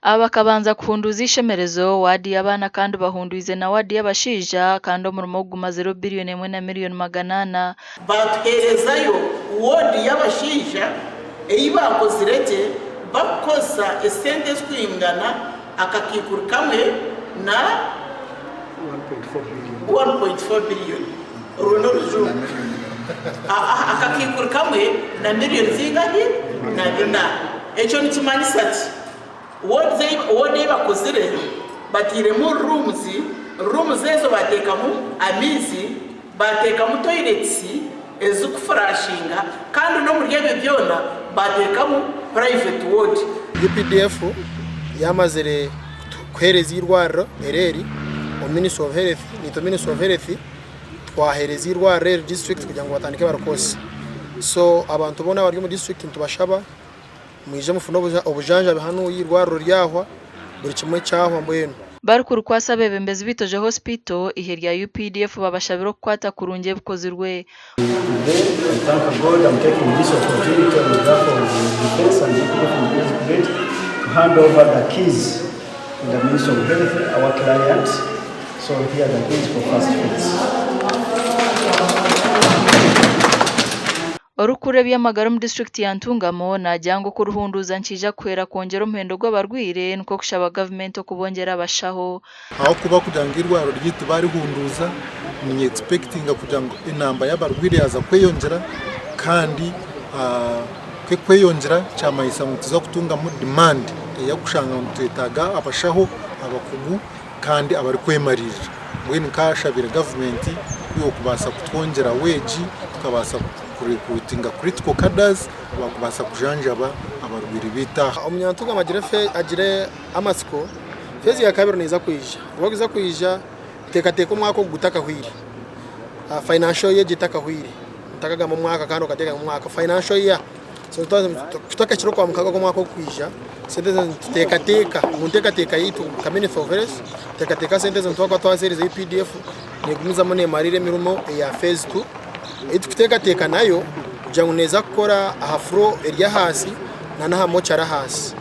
Aba bakabanza kuhunduuza eishemerezo, waadi y'abaana kandi bahundwize na waadi y'abashaija kandi omurimo ogu gumazireho biriyoni emwe na miriyoni 400. Baatuheerezayo woodi y'abashaija ei baakozire gye barikukozesa esente ezirikwingana akakaikuru kamwe na 1.4 billion. Orwo n'orujungu. Akakaikuru kamwe na miriyoni zingahi? Na bina. Ekyo nikimanyisa ki? Woodi ei bakozire batairemu rooms, rooms ezo baateekamu amaizi, baateekamu toilets ezirikufurashinga kandi n'omuri ebyo byona baateekamu private ward. UPDF yamazire kuhereza eirwariro eri omu Ministry of Health, naitwe Ministry of Health twahereza eirwariro eri district kugira ngu batandike barikozese. So abantu boona abari omu district nitubashaba Mwije mufune obujanjabi hanu eirwariro ryahwa, buri kimwe kyahwa mbwenu. Barikurikwasa abeebembezi b'Itojo Hospital, eihe rya UPDF babashabire okukwata kurungi ebikozirwe. Today I thank God I'm taking this opportunity on behalf of the defense and UPDF in this great to hand over the keys to the Ministry of Health, our client. So here are the keys for first phase. Orikukurira eby'amagara omu disiturikiti ya Ntungamo naagira ngu okuruhunduuza nikiija kuhwera kwongyera omuhendo gw'abarwaire nikwo kushaba gavumenti okubongyera abashaho. Ahakuba kugira ngu eirwariro ryaitu baarihunduuza, ninye expectinga kugira ngu enamba y'abarwaire yaaza kweyongyera kandi ku erikweyongyera kyamanyisa ngu nituza kutungamu demand ey'okushanga ngu nitwetaaga abashaho abakugu kandi abarikwemariirira. Mbwenu nkaashabire gavumenti ku yookubaasa kutwongyera weegi tukabaasa kurekruitinga critical cadres abakubaasa kujanjaba abarwaire baitu aha. Omunyantungamo agire amatsiko, feezi ya kabiri neeza kwija. Obu erikuza kwija, teekateeka omwaka ogu gutakahweire, financial year egi etakahweire. Otakagamba omwaka kandi okateekamu omwaka, financial year. So tutakahikire okwa mukaga gw'omwaka ogurikwija, sente ezo nituteekateeka, omu nteekateeka yaitu nka Ministry of Health, tuteekateeka sente ezo nituba twaziheereza UPDF neegumizamu neemarira emirimo eya phase two ei turikuteekateeka nayo kugira ngu neeza kukora aha floor eri ahansi nana aha mochari ahansi.